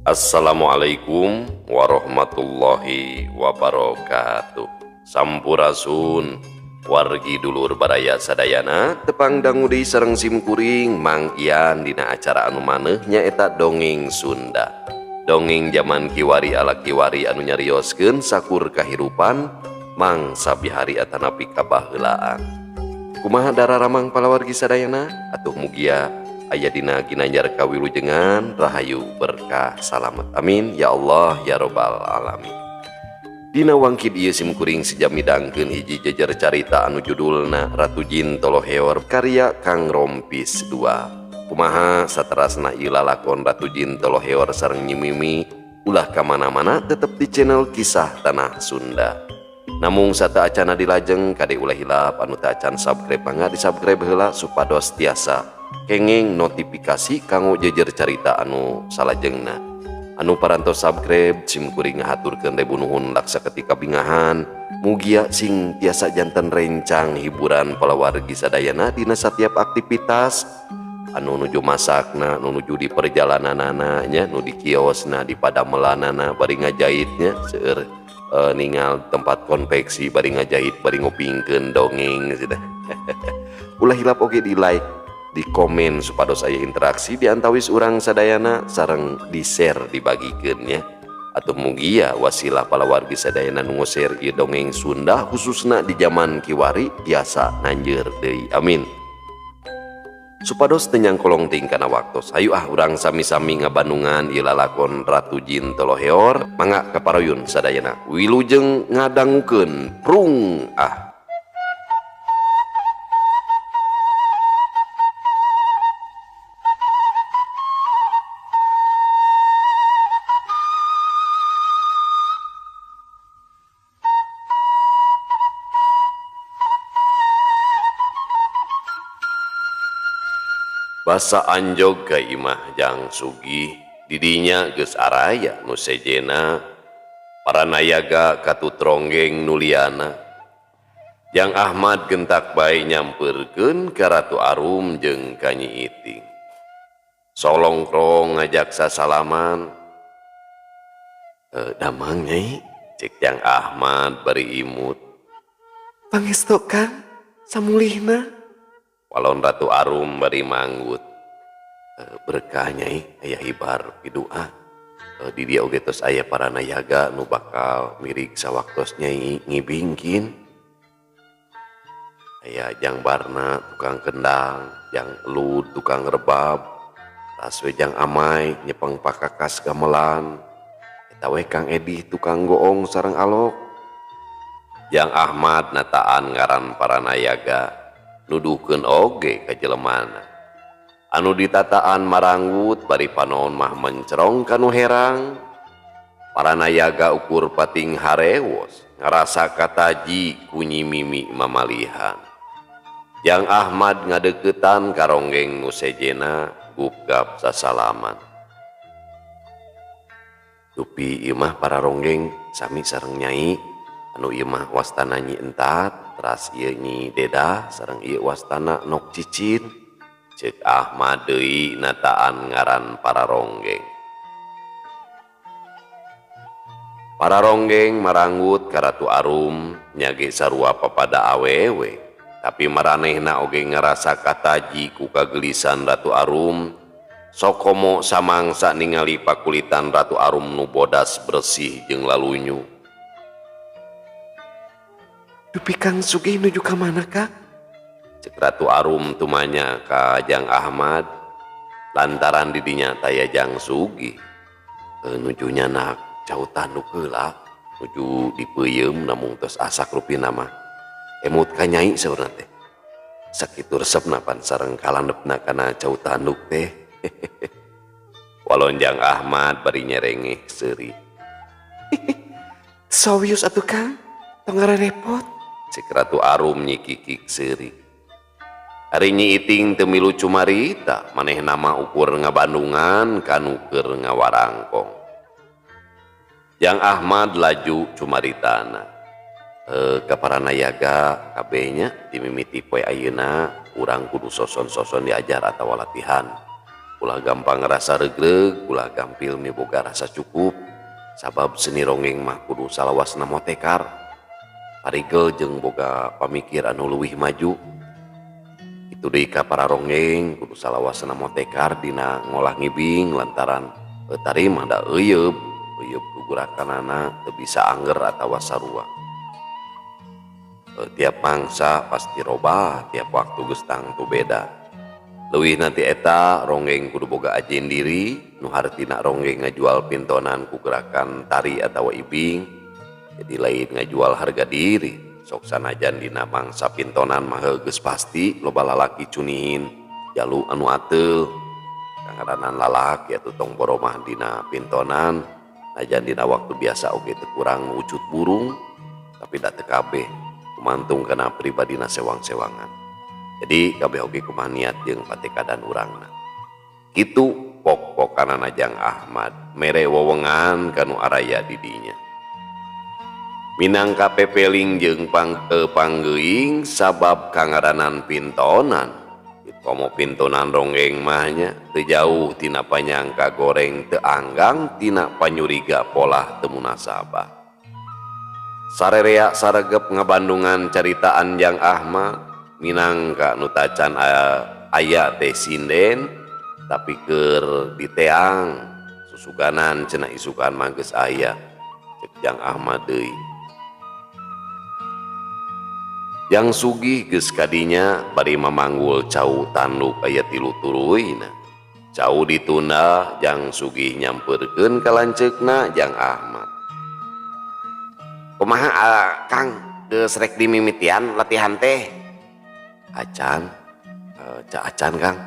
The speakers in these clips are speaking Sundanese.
Assalamualaikum warahmatullahi wabarakatuh. Sampurasun wargi dulur baraya sadayana tepang dangu deui sareng simkuring Mang Ian dina acara anu maneuh nyaeta Dongeng Sunda. Dongeng zaman kiwari ala kiwari anu nyarioskeun sakur kahirupan mangsa bihari atanapi kabaheulaan. Kumaha dararamang palawargi sadayana atuh mugia aya dina ginanjar kawilujengan rahayu berkah salamet amin ya Allah ya robbal alamin. Dina wangkid ieu simkuring sejam midangkeun hiji jejer carita anu judulna Ratu Jin Toloheor karya Kang Rompis 2. Kumaha saterasna ieu lalakon Ratu Jin Toloheor sareng Nyi Mimi ulah ka mana-mana tetep di channel Kisah Tanah Sunda. Namung sateuacanna dilajeng kade ulah hilap anu teu acan subscribe mangga di subscribe heula supados tiasa kenging notifikasi kanggo jejer carita anu salajengna. Anu parantos subscribe simkuring ngahaturkeun ribu nuhun laksa ketika bingahan mugia sing tiasa janten rencang hiburan palawargi sadayana dina setiap aktivitas anu nuju masakna, nu nuju di perjalananana nya, nu di kiosna, di padamelanana bari ngajahitnya seueur ningal tempat konveksi bari ngajahit bari ngupingkeun dongeng gitu. Ulah hilap oge di like, di komen supados aya interaksi di antawis urang sadayana sareng di share dibagikeun nya. Atuh mugia wasilah palawargi sadayana nu share ieu dongeng Sunda khususna di zaman kiwari tiasa nanjeur deui amin. Supados teu nyangkolong teuing kana waktos hayu ah urang sami-sami ngabandungan ieu lalakon Ratu Jin Toloheor mangga kaparoyun sadayana wilujeng ngadangukeun prung ah. Basa anjog ka imah Jang Sugih didinya geus araya nu sejena para nayaga katut ronggeng nuliana. Jang Ahmad gentak bae nyampeurkeun ka Ratu Arum jeung ka Nyi Iting. Solongkrong ngajak sasalaman. Damang Nyai, cek Jang Ahmad bari imut. Pangestu Kang, samulihna. Walon Ratu Arum bari manggut. Berkah Nyai, aya hibar pidua. Di dia oge tos aya para nayaga nu bakal mirig sawaktos Nyai ngibingkin. Aya Jang Barna tukang kendang, Jang Elud tukang rebab, tas we Jang Amai nyepeng pakakas gamelan. Eta we Kang Edi tukang goong sareng alok. Jang Ahmad nataan ngaran para nayaga nuduhkeun oge ka jelemana. Anu ditataan maranggut bari panon mah mencerong kanu herang. Para nayaga ukur pating harewos ngarasa kataji ku Nyi Mimi mamalihan. Jang Ahmad ngadeukeutan ka ronggeng nu sejena gupgap sasalaman. Dupi ieu mah para ronggeng sami sareng Nyai anu ieu mah wastana Nyi Entat, teras ieu Nyi Dedah sareng ieu wastana Nok Cicin. Cek Ahmad deui nataan ngaran para ronggeng. Para ronggeng maranggut ka Ratu Arum nyage sarua papada awewe, tapi maranehna oge ngarasa kataji ku kagelisan Ratu Arum. Sokomo samangsa ningali pakulitan Ratu Arum nu bodas bersih jeung lalunyu. Dupi Kang Sugih nuju ka mana Kang? Cek Ratu Arum tumanya ka Jang Ahmad lantaran didinya taya Jang Sugih. Nuju nyanak jauh tanduk heula nuju dipeuyeum namung tos asak rupina mah. Emut ka Nyai saurna teh. Sakitu resepna pan sareng kalandepna kana jauh tanduk teh. Walon Jang Ahmad bari nyerengeh seuri. Sawius atuh Kang, tong ngarepot. Cek Ratu Arum nyikikik seuri. Ari Nyi Iting teu milu cumarita, manehna mah ukur ngabandungan kanu keur ngawarangkong. Jang Ahmad laju cumaritana. Ka para nayaga kabehnya dimimiti poe ayeuna urang kudu soson-soson diajar atawa latihan. Ulah gampang ngarasa regreg, ulah gampil miboga rasa cukup. Sabab seni ronggeng mah kudu salawasna motekar. Parigel jeung boga pamikir anu leuwih maju. Kitu deui ka para ronggeng kudu salawasna motekar dina ngolah ngibing lantaran tari mah da euyeub, euyeub gugurakanana teu bisa angger atawa sarua. Tiap mangsa pasti robah, tiap waktu geus tangtu beda. Leuwih nanti eta ronggeng kudu boga ajen diri nu hartina ronggeng ngajual pintonan ku gerakan tari atawa ibing. Jadi lain ngajual harga diri. Sok sanajan dina mangsa pintonan mah geus pasti loba lalaki cunihin jalu anu ateul. Kangaranan lalaki atuh tong boromah dina pintonan najan dina waktu biasa oge teu kurang wucut burung tapi da teu kabeh kumantung kana pribadina sewang-sewangan. Jadi kabeh oge kumaha niat jeung patekadan urangna. Kitu pok-pokanana Jang Ahmad mere wewengan kanu araya di dinya. Minangka pepeling jeung panggeuing sabab kangaranan pintonan. Komo pintonan ronggeng mah nya teu jauh tina panyangka goreng teu anggang tina panyuriga polah teu munasabah. Sarerea saregep ngabandungan caritaan Jang Ahmad minangka nu tacan aya teh sinden tapi keur diteang susuganan cenah isukan mah geus aya cek Jang Ahmad deui. Jang Sugih geus kadinya bari mamanggul cau tanduk aya tilu turuyna. Cau ditunda Jang Sugih nyamperkeun ka lanceukna Jang Ahmad. Kumaha Kang geus rek dimimitian latihan teh? Acan, acan Kang.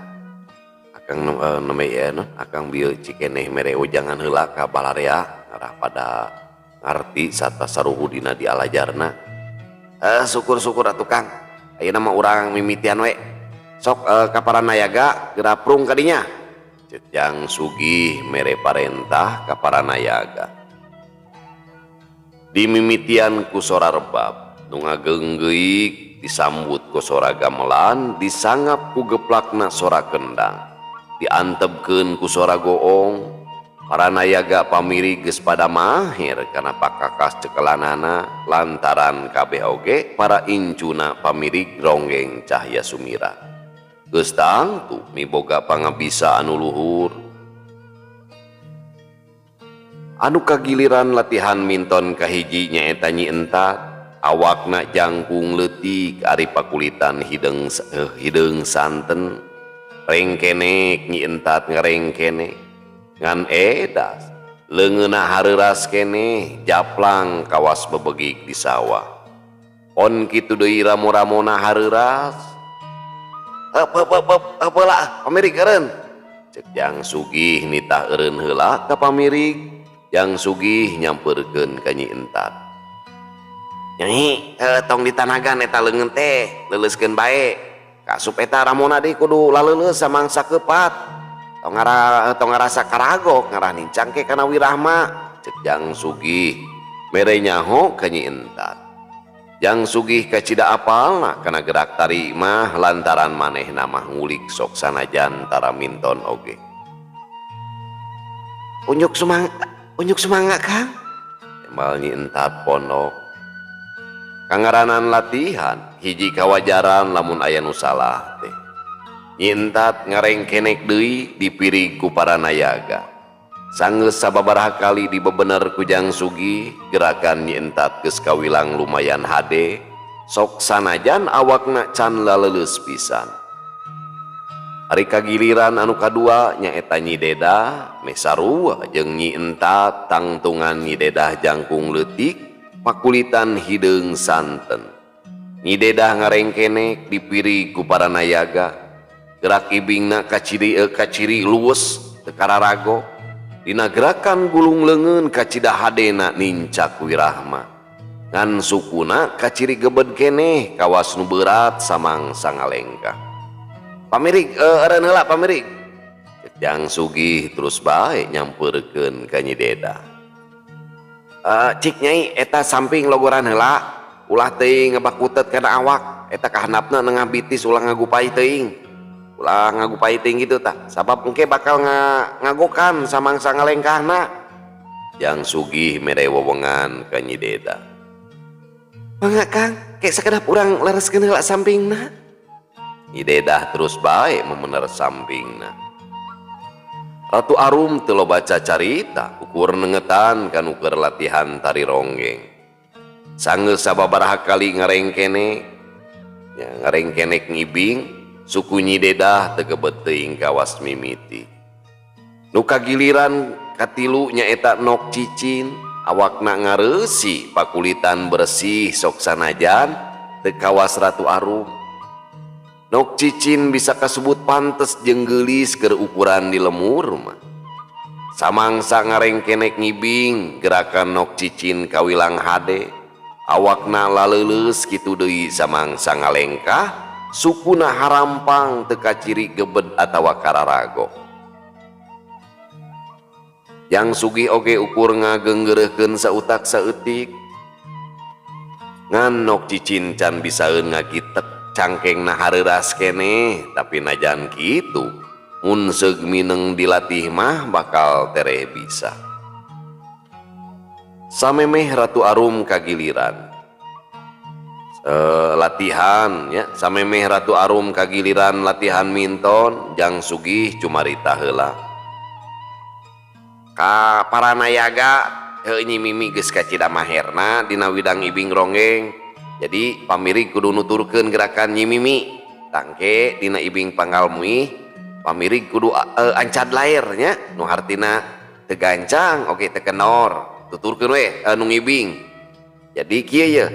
Akang nembe ieu non, akang bieu cikeneh mere ujangan heula ka balarea ngarah pada ngarti sarta saruhu dina dialajarna. Syukur-syukur atuh Kang. Ayeuna mah urang mimitian we. Sok ka para nayaga geraprung ka dinya. Cek Jang Sugih mere parentah ka para nayaga. Dimimitian ku sora rebab nu ngageunggeuk disambut ku sora gamelan disangap ku geplakna sora kendang diantepkeun ku sora goong. Para nayaga pamiri geus pada mahir kana pakakas cekelanana lantaran kabeh oge para incuna pamirig ronggeng Cahya Sumira. Geus tangtu miboga pangabisa anu luhur. Anu kagiliran latihan minton kahiji nyaeta Nyi Entat, awakna jangkung leutik ari pakulitan hideung santen. Rengkenek Nyi Entat ngarengkenek. Ngan edas leungeunna hareuras keneh japlang kawas bebegik di sawah. On kitu deui ramo-ramona hareuras. Heup heup heup heup heup heula pamirig eureun. Cek Jang Sugih nitah eureun heula ka pamirig. Jang Sugih nyamperkeun ka Nyi Entat. Nyai, tong ditanagan eta leungeun teh, leuleuskeun bae. Kasup eta ramona deui kudu laleuleus samangsa keupat. Tong ngarasa karagok ngarah nincang ke kana wirahma. Cek Jang Sugih mere nyaho ka Nyi Entat. Jang Sugih kacida apalna kana gerak tari mah lantaran manehna mah ngulik sok sanajan tara minton oge. Unjuk sumanga, unjuk sumanga Kang. Tembal Nyi Entat pondok. Kangaranan latihan hiji kawajaran lamun aya nu salah teh. Nyi Entat ngarengkenek deui dipirig ku para nayaga. Sanggeus sababaraha kali dibebener ku Jang Sugih, gerakan Nyi Entat geus kawilang lumayan hade, sok sanajan awakna can laleuleus pisan. Ari kagiliran anu kadua nyaeta Nyi Dedah, meh sarua jeung Nyi Entat tangtungan Nyi Dedah jangkung leutik, pakulitan hideung santen. Nyi Dedah ngarengkenek dipirig ku para nayaga. Gerak ibingna kaciri luwes teu kararago. Dina gerakan gulung leungeun kacida hadena nincak wirahma. Ngan sukuna kaciri gebed keneh kawas nu beurat samangsa ngalengkah. Pamirig eureun heula pamirig. Cek Jang Sugih terus bae nyamperkeun ka Nyi Dedah. Cik Nyai eta samping logoran heula ulah teuing ngebakutet kana awak eta kahandapna nengah bitis ulah ngagupai teuing. Ulah ngagupai teuing kitu tah, sabab engke bakal ngagokan samangsa ngalengkahna. Jang Sugih mere wewengan ka Nyi Dedah. Mangga Kang, ke sakedap urang lereskeun heula sampingna. Nyi Dedah terus bae memener sampingna. Ratu Arum teu loba carita, ukur nengetan kana keur latihan tari ronggeng. Sanggeus sababaraha kali ngarengkenek, nya ngarengkenek ngibing, suku Nyi Dedah teu gebet teuing kawas mimiti. Nu kagiliran katilu nyaeta Nok Cicin, awakna ngareusi pakulitan bersih sok sanajan teu kawas Ratu Arum. Nok Cicin bisa kasebut pantes jeung geulis keur ukuran di lemur mah. Samangsa ngarengkenek ngibing, gerakan Nok Cicin kawilang hade, awakna laleuleus kitu deui samangsa ngalengkah, sukuna harampang teu kaciri gebed atawa kararago. Jang Sugih oge ukur ngageunggeureuhkeun sautak saeutik. Ngan Nok Cicin can bisaeun ngagitek cangkengna hareuras keneh, tapi najan kitu mun seug mineng dilatih mah bakal tereh bisa. Samemeh Ratu Arum kagiliran latihan ya, samemeh Ratu Arum kagiliran latihan minton, Jang Sugih cumarita heula. Ka para nayaga heuh Nyi Mimi geus kacida maherna dina widang ibing ronggeng. Jadi pamirig kudu nuturkeun gerakan Nyi Mimi. Tangke dina ibing panggalmuih pamirig kudu ancad lair nya, nu hartina teu gancang oge teu kenor. Tuturkeun we nu ngibing. Jadi kieu ye,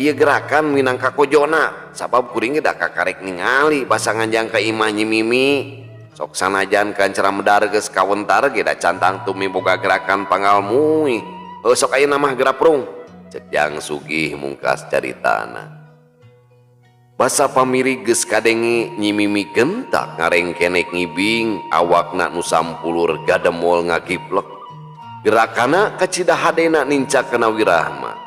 ieu gerakan minangka kojona, sabab kuring ge da kakarek ningali basa nganjang ka imah Nyi Mimi. Sok sanajan kancara medar geus kawentar ge da cantang tumi boga gerakan pangalmuih. Heuh sok ayeuna mah geraprung. Cek Jang Sugih mungkas caritana. Basa pamirig geus kadenge Nyi Mimi gentak ngarengkenek ngibing, awakna nu sampulur gademol ngagiplek. Gerakana kacida hadena nincak kana wirahma.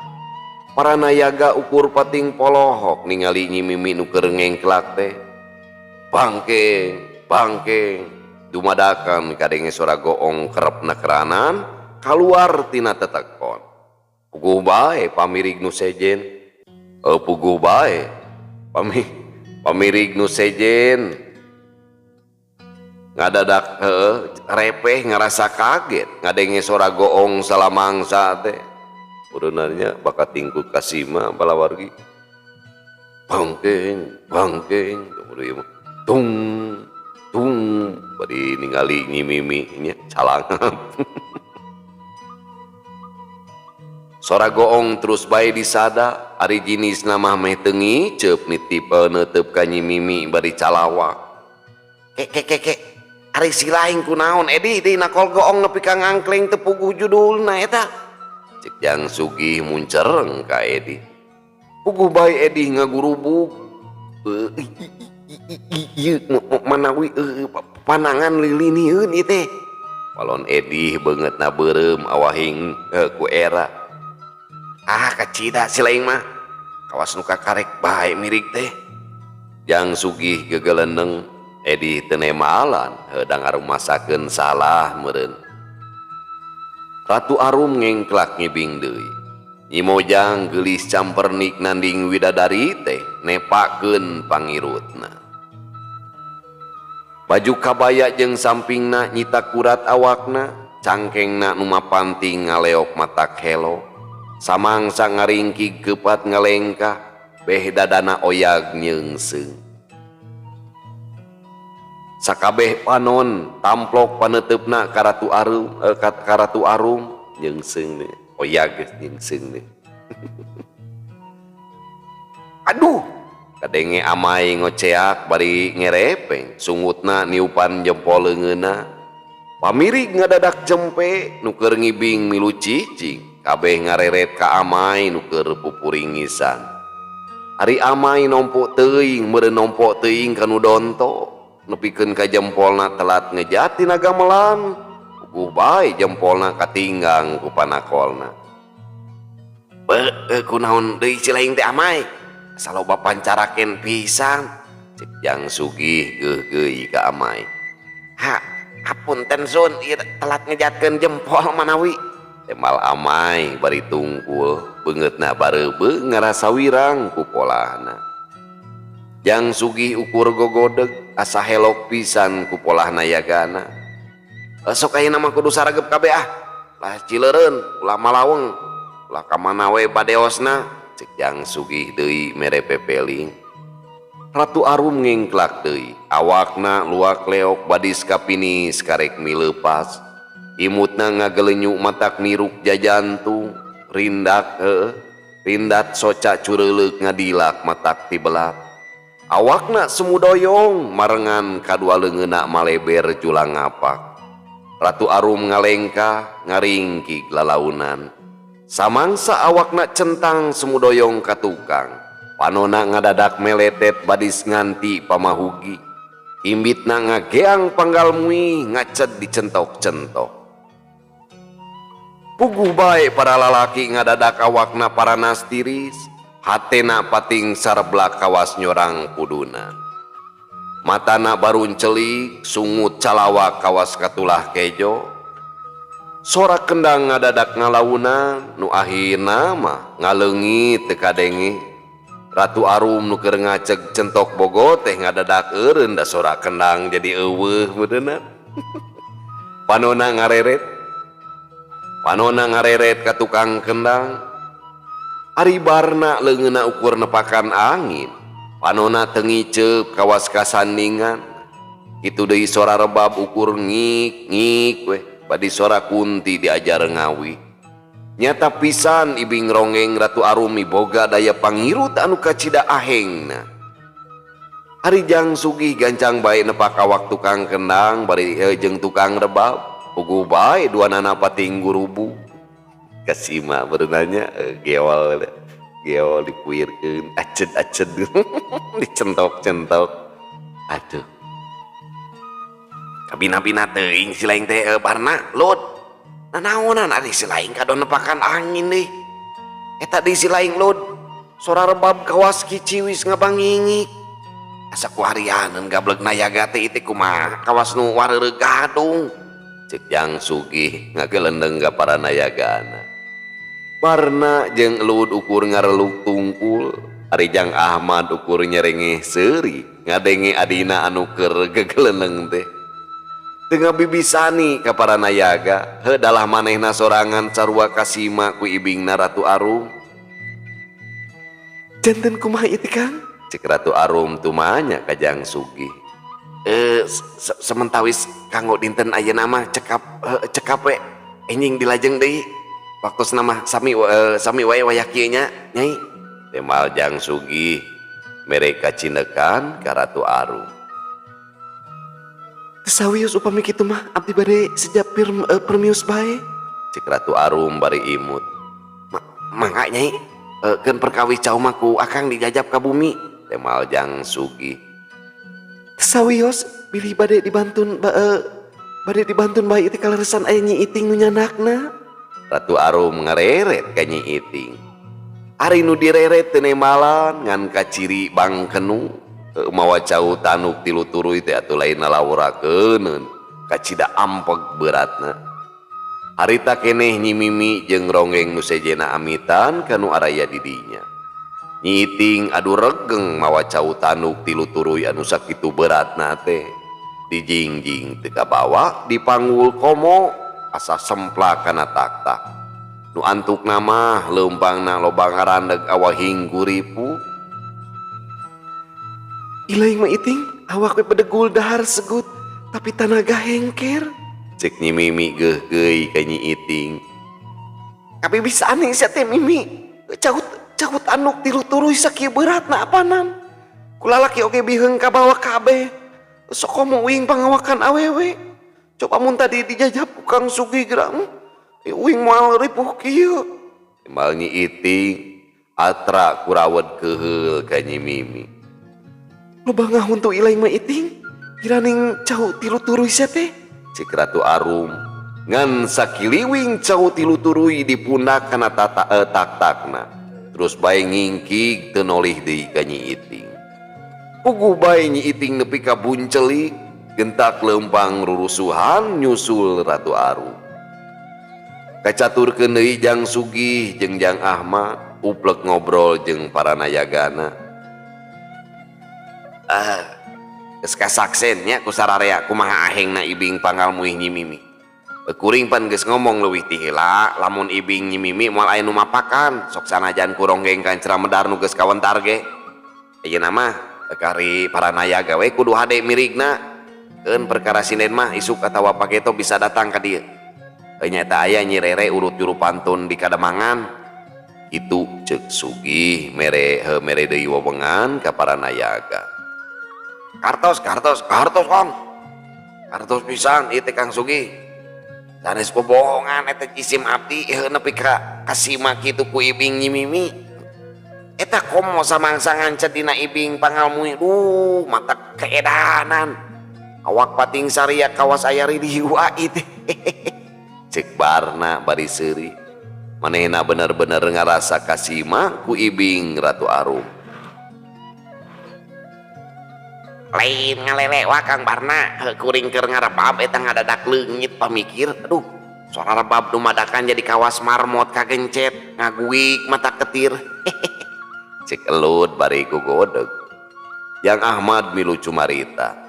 Para nayaga ukur pating polohok ningali Nyi Mimi nu keur ngengklak teh. Bangkeng, bangkeng, dumadakan kadenge sora goong kerepna keranan kaluar tina tetekon. Puguh bae pamirig nu sejen. Puguh bae pamirig nu sejen. Ngadadak repeh ngerasa kaget ngadenge sora goong salamangsa teh. Ureunanya bakat tingkut kasima balawargi. Bangkeng, bangkeng, kemudian tung tung bari ningali Nyi Mimi nya calangan. Sora goong terus bae disada, ari jinis mah meh teu ngiceup nitip neuteup ka Nyi Mimi bari calawak. Ke ke ke ke, ari si lain kunaon Edi deui nakol goong nepi ka ngangkleng teu puguh judulna eta. Cek Jang Sugih muncereng ka Edi. Puguh bae Edi ngagurubug. Ieu manawi panangan lilinieun ieu teh. Walon Edi beungeutna beureum awahing ku era. Ah kacida si lain mah. Kawas nu kakarek bae mirig teh. Jang Sugih gegeleneng, Edi teu nemalan heudang ngarumasakeun salah meureun. Ratu Arum ngengklak ngibing deui. Nyi Mojang geulis campernik nanding widadari teh nepakeun pangirutna. Baju kabaya jeung sampingna nyita kurat awakna, cangkengna nu mapanting ngaleok matak helo. Samangsa ngaringkig keupat ngalengkah, beh dadana oyag nyeungseung. Sakabeh panon tamplok paneuteup ka Ratu Arum, ka Ratu Arum nyeungseung deui, oyag geus nyeungseung deui. Aduh, kadenge amai ngoceak bari ngerepeng, sungutna niupan jempol leungeunna. Pamirig ngadadak jempe nu keur ngibing milu cicing, kabeh ngareret ka amai nu keur pupuringisan. Ari amai nompo teuing meureun nompo teuing ka nu donto, nepikeun ka jempolna telat ngejati na gamelan. Puguh bae jempolna katinggang ku panakolna. Beuh, kunaon deui si lain teh amai? Saloba pancaraken pisan. Cek Jang Sugih geugeuy ka Amai. Ha, hapunten Sun, ieu telat ngejatkeun jempol manawi. Temal Amai bari tungkul, beungeutna bareubeung ngarasa wirang ku polahna. Jang Sugih ukur gogodeg asa helok pisan ku polah nayagana. Sok ayeuna mah kudu saragep kabeh ah. Lah cileureun, ulah malaweng, ulah ka mana we badeosna. Cek Jang Sugih deui mere pepeling. Ratu Arum ngengklak deui, awakna luak leok badis kapinis karek mileupas. Imutna ngagelenyu matak niruk jajantung, rindak heueuh, rindat soca cureuleuk ngadilak matak tibelat. Awakna sumudoyong marengan kadua leungeunna maleber julang ngapak. Ratu Arum ngalengkah ngaringkik lalaunan. Samangsa awakna centang sumudoyong ka tukang. Panona ngadadak meletet badis nganti pamahugi. Imbitna ngageang panggal mui ngaced dicentok-centok. Puguh bae para lalaki ngadadak awakna paranas tiris, hatena pating sarblak kawas nyorang puduna. Matana baruncelik, sungut calawak kawas katulah kejo. Sora kendang ngadadak ngalaunan, nu akhirna mah ngaleungit teu kadenge. Ratu Arum nu keur ngaceg centok bogo teh ngadadak eureun da sora kendang jadi eueuh meureunna. Panona ngareret. Panona ngareret ka tukang kendang. Ari barna leungeunna ukur nepakan angin. Panona teu ngiceup kawas kasandingan. Kitu deui sora rebab ukur ngik ngik weh badi sora kunti diajar ngawi. Nyata pisan ibing ronggeng Ratu Arum miboga daya pangirut anu kacida ahengna. Ari Jang Sugih gancang bae nepak awak tukang kendang bari jeung tukang rebab. Puguh bae dua nana pating gurubu. Kasima berenanya geol geol dipuirkeun aced-aced dicentok-centok. Aduh. Kabina-bina teuing si laing teh barna lut. Nanaonan ari si laing kadon nepakan angin deui. Eta deui si laing lut. Sora rebab kawas kiciwis ngabangingik. Asa ku harianeun gableg nayaga teh ieu kumaha kawas nu wareureuh gadung. Cek Jang Sugih ngagelendeng ka para nayagana. Barna jeung Elud ukur ngareluk tungkul, ari Jang Ahmad ukur nyerengeh seuri ngadenge adina anu keur gegelendeng teh. Teu ngabibisani ka para nayaga, heuh dalah manehna sorangan sarua kasima ku ibingna Ratu Arum. Janten kumaha ieu teh Kang? Cek Ratu Arum tumanya ka Jang Sugih. Sementawis kanggo dinten ayeuna mah cekap cekap we enjing dilajeng deui. Waktosna mah sami sami wae wayah kieu nya, Nyai. Temal Jang Sugih mere kacinekan ka Ratu Arum. Teu sawios upami kitu mah abdi bade seja permios bae. Cek Ratu Arum bari imut. Mangga Nyai, keun perkawis cau mah ku akang dijajab ka bumi. Temal Jang Sugih. Teu sawios bilih bade dibantun bade dibantun bae teh kaleresan aya Nyi Iting nu nyandakna. Ratu Arum ngareret ka Nyi Iting. Ari nu direret teu nemalan ngan kaciri bangkenu. Mawa cau tanuk tilu turuy teh atuh lain nalawurakeun kacida ampeg beratna. Harita keneh Nyi Mimi jeung ronggeng nu sejena amitan kanu araya di dinya. Nyi Iting adu regeng mawa cau tanuk tilu turuy anu sakitu beratna teh. Dijingjing teu kabawa dipanggul komo asa semplak kana taktak. Nu antukna mah leumpangna loba ngarandeg awahing guripu. Ilaing mah Iting awak we pedegul dahar segut tapi tanaga hengker. Cek Nyi Mimi geugeuy ka Nyi Iting. Kabibisaan sia teh Mimi. Caut anuk tilu turuy sakieu beratna apanan. Ku lalaki oge biheung kabawa kabeh. Sok komo uing pangawakan awewe. Coba mun tadi dijajab ku Kang Sugih geura. Uing moal ripuh kieu. Timbal Nyi Iting atra kurawet keheul ka Nyi Mimi. Loba ngahuntu ilaing mah Iting. Kiraning cau tilu turuy sia teh. Cek Ratu Arum ngan sakiliwing cau tilu turuy dipundak kana tata tak-takna. Terus bae ngingkig teu nolih deui ka Nyi Iting. Puguh bae Nyi Iting nepi ka buncelik gentak leumpang rurusuhan nyusul Ratu Arum. Kacaturkeun deui Jang Sugih jeung Jang Ahmad uplek ngobrol jeung para nayagana. Geus kasaksen nya ku sararea kumaha ahengna ibing panggal muih Nyi Mimi. Kuring pan geus ngomong leuwih ti heula lamun ibing Nyi Mimi moal aya nu mapakan sok sanajan ku ronggeng kancra medar nu geus kawentar ge. Ayeuna mah kari para nayaga we kudu hade mirigna. Keun perkara sinden mah isuk atawa pageto bisa datang ka dieu. Nyaeta aya Nyi Rere urut juru pantun di Kademangan. Itu ceuk Sugih mere mere deui wewengan ka para nayaga. Kartos kartos kartos Kang. Kartos pisan ieu teh Kang Sugih. Sanes bobohongan eta jisim abdi heuh nepi ka kasima kitu ku ibing Nyi Mimi. Eta komo samangsa ngancet dina ibing pangalmui duh mata keedanan. Awak pating saria kawas aya ridiwa ieu teh. Cek Barna bari seuri. Manehna bener-bener ngarasa kasima ku ibing Ratu Arum. Lain ngalelewa Kang Barna, kuring keur ngarebab eta ngadadak leungit pamikir. Aduh, suara rebab dumadakan jadi kawas marmot kagencet, ngaguik mata ketir. Cek elud bari gogodeg. Yang Ahmad milu cumarita.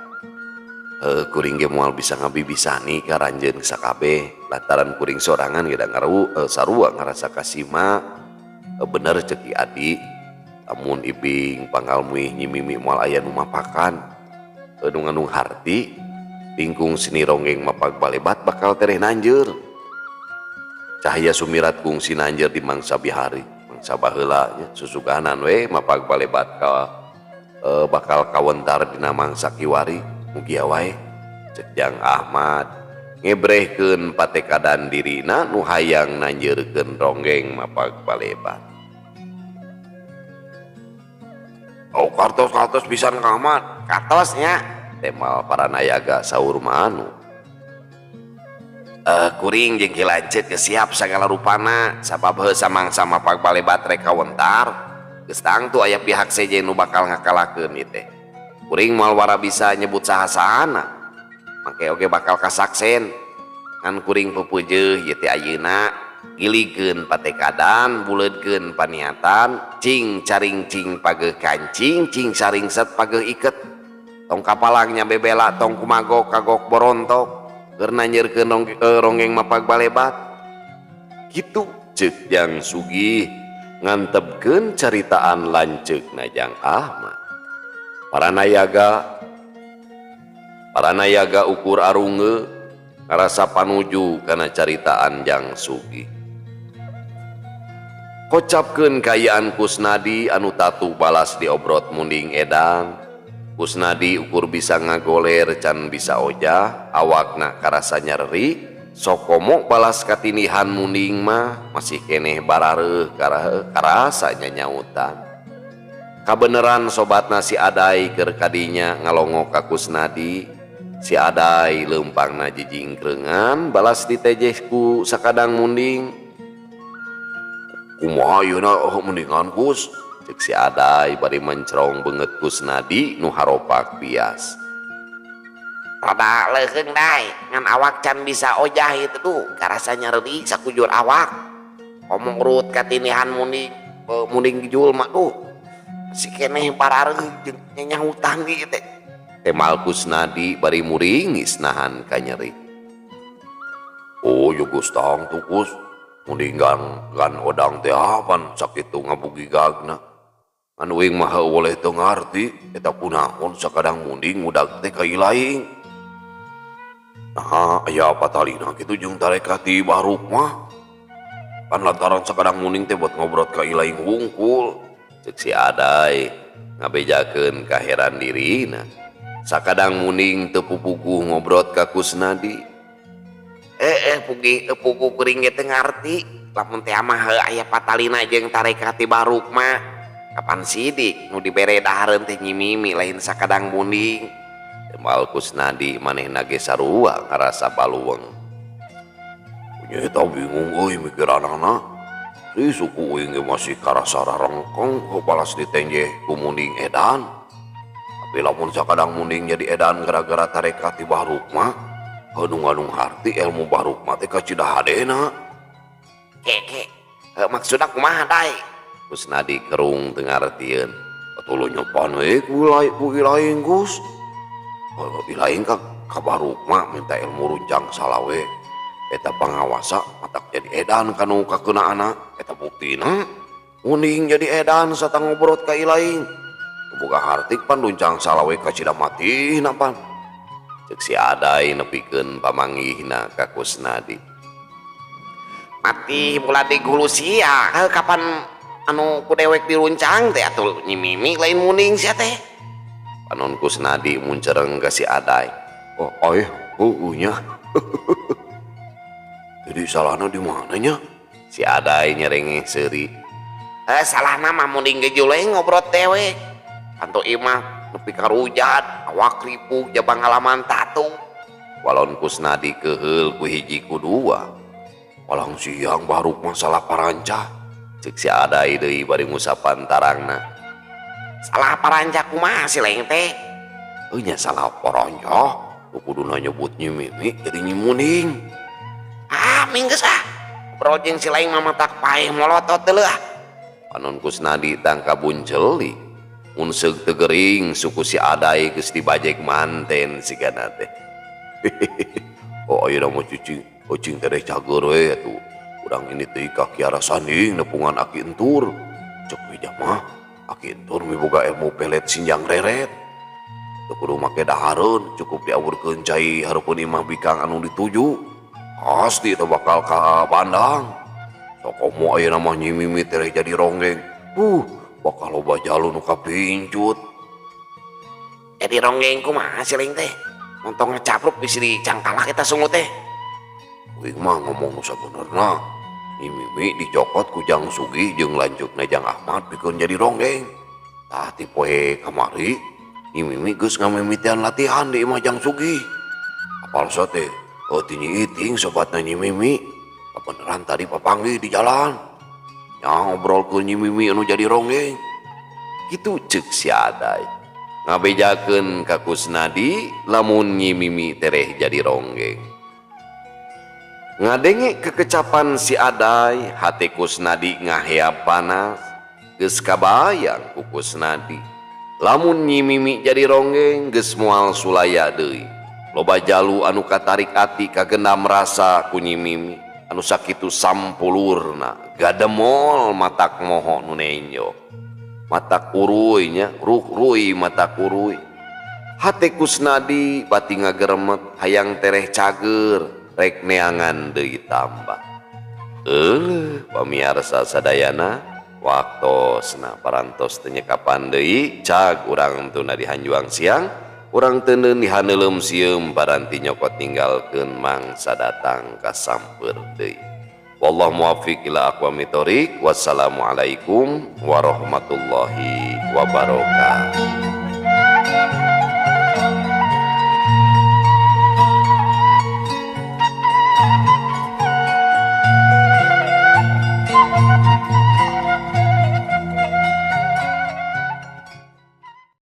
Kuring ge moal bisa ngabibisani ka ranjeun sakabeh lantaran kuring sorangan ge da sarua ngarasa kasima. Bener cek Ki Adi, lamun ibing panggal muih Nyi Mimi moal aya nu mapakan. Nu ngandung harti lingkung seni ronggeng mapag balebat bakal tereh nanjeur. Cahaya sumirat kungsi nanjeur di mangsa bihari, mangsa baheula nya susuganan we mapag balebat ka bakal kawentar dina mangsa kiwari. Mugia wae cek Jang Ahmad ngebrehkeun patekadan dirina nu hayang nanjeurkeun ronggeng mapag balebat. Oh kartos-kartos pisan Kang Ahmad. Kartosnya temal para nayaga saur manu. Kuring jeung Ki Lanceuk geus siap sagala rupana sabab heuh samangsa mapag balebat rek kawentar geus tangtu aya pihak sejen nu bakal ngakalakeun ieu teh. Kuring moal wara bisa nyebut saha-sahana mangke oge bakal kasaksen ngan kuring pepujeeh ieu teh ayeuna giligkeun patekadan buleudkeun paniatan cing caring cing pageuh kancing cing saringset pageuh iket tong kapalang nya bebela tong kumagok kagok borontok keur nanjeurkeun ronggeng mapag balebat. Kitu ceuk Jang Sugih ngantepkeun caritaan lanceukna Jang Ahmad. Para nayaga ukur arunge ngarasa panuju kana caritaan Jang Sugih. Kocapkeun kaayaan Kusnadi anu tatu balas diobrot munding edan. Kusnadi ukur bisa ngagoler can bisa ojah, awakna karasa nyeri, sokomo balas katinihan munding mah masih keneh barareuh karasa nyanyautan. Kabeneran sobatna si Adai keur kadinya ngalongok ka Kusnadi. Si Adai leumpangna jijingkreungan balas ditejeh ku sakadang munding. Kumaha ayeuna mendingan Kus? Cek si Adai bari mencrong beungeut Kusnadi nu haropak bias. Rada leuheung dai ngan awak can bisa ojah itu tuh karasa nyeri sakujur awak. Omong rut katinihan munding, munding jelema tuh. Si keneh parareuh jeung nyanyahutan ieu teh. Temal Kusnadi bari muringis nahan kanyeri. Oh yo geus tangtu Kus, munding gan odang teh apan sakitu ngabugigagna. Anu uing mah heueuh teu ngarti eta kunaon sakadang munding ngudag teh ka ilaing. Nah, aya patalina kitu jeung tarekat ti Baruk mah. Pan lantaran sakadang munding teh buat ngobrol ka ilaing hungkul. Cek si Adai ngabejakeun kaheran dirina. Sakadang munding teu pupuguh ngobrol ka Kusnadi. Puguh kuring ge teu ngarti lamun teh mah aya patalina jeung tarekat ti Baruk mah. Kapan sidik nu dibere dahareun teh Nyi Mimi lain sakadang munding. Temal Kusnadi manehna ge sarua ngarasa baluweung. Nya eta bingung euy mikiranana. Di suku uing ge masih karasa rarengkong balas ditenjeh ku munding edan. Tapi lamun sakadang munding jadi edan gara-gara tarekat ti Bah Rukma, nu ngadung harti ilmu Bah Rukma teh kacida hadena. Ke, maksudna kumaha Dai? Kusnadi kerung teu ngartieun. Atuh nyopan we ku Ilaing Gus. Ilaing ka Bah Rukma minta ilmu runcang salawe. Eta pangawasa matak jadi edan kanu kakeunana eta buktina. Munding jadi edan sata ngobrot ka Ilaing. Boga hartik pan runcang salawe kacida matihna pan. Cek si Adai nepikeun pamanggihna ka Kusnadi. Mati mula di gulu sia, kapan anu ku dewek diruncang teh atuh Nyi Mimi lain munding sia teh. Panon Kusnadi muncereng ka si Adai. Oh, aih, heueuh nya. Jadi salahna di mana nya? Si Adai nyerengeh seuri. Salahna mah munding ge juleng ngobrol dewek. Kanto imah nepi ka rujat, awak ripuh jaba ngalaman tatu. Walon Kusnadi keheul ku hiji ku dua. Walang siang Bah Rukma salah paranca. Cek si Adai deui bari ngusapan tarangna. Salah paranca kumaha si Leng teh? Heuh nya salah paranca. Kuduna nyebut Nyi Mimi jadi Nyi Munding. Ah, minggeus ah. Ngobrol jeung si Leng mah matak paeh molotot teu ah. Panon Kusnadi tangka bunceli. Mun seug teu gering suku si Adai geus dibajek manten sigana teh. Oh ayeuna mah cicing, cing tereh cager we atuh. Urang ini teh ka Kiara Sanding nepungan Aki Entur. Cek beja mah Aki Entur miboga ilmu pelet sinjang reret. Teu kudu make dahareun, cukup diawurkeun cai hareupeun imah bikang anu dituju. Pasti teu bakal ka bandang. Sokomo ayeuna mah Nyi Mimi tereh jadi ronggeng. Bakal loba jalu nu kapincut. Jadi ronggeng kumaha si Leng teh? Montong ngecapruk bisi dicangkalak eta sungu teh. Uing mah ngomong nu sabenerna. Nyi Mimi dicokot ku Jang Sugih jeung lanceukna Jang Ahmad pikeun jadi ronggeng. Tah ti poe kamari Nyi Mimi geus ngamimitian latihan di imah Jang Sugih. Apal sa teh ti Nyi Iting sobatna Nyi Mimi. Kabeneran tadi papanggih di jalan. Nya ngobrolkeun Nyi Mimi anu jadi ronggeng. Kitu ceuk si Adai. Ngabejakeun ka Kusnadi lamun Nyi Mimi tereh jadi ronggeng. Ngadenge kekecapan si Adai, hate Kusnadi ngaheap panas. Geus kabayang ku Kusnadi. Lamun Nyi Mimi jadi ronggeng geus moal sulaya deui. Loba jalu anu katarik ati kagendam rasa ku Nyi Mimi. Anu sakitu sampulurna, gademol matak moho nu nenjo. Matak uruy nya, ruh-ruy matak uruy. Hate Kusnadi bati ngageremet hayang tereh cager, rek neangan deui tambah. Pamiarsa sadayana, waktosna parantos teu nyekapan deui, cag urang tuna di hanjuang siang, urang teuneun di haneuleum sieum paranti nyokot ninggalkeun mangsa datang ka samper deui. Wallahu muwaffiq ila aqwamit thoriq. Wassalamualaikum warahmatullahi wabarakatuh.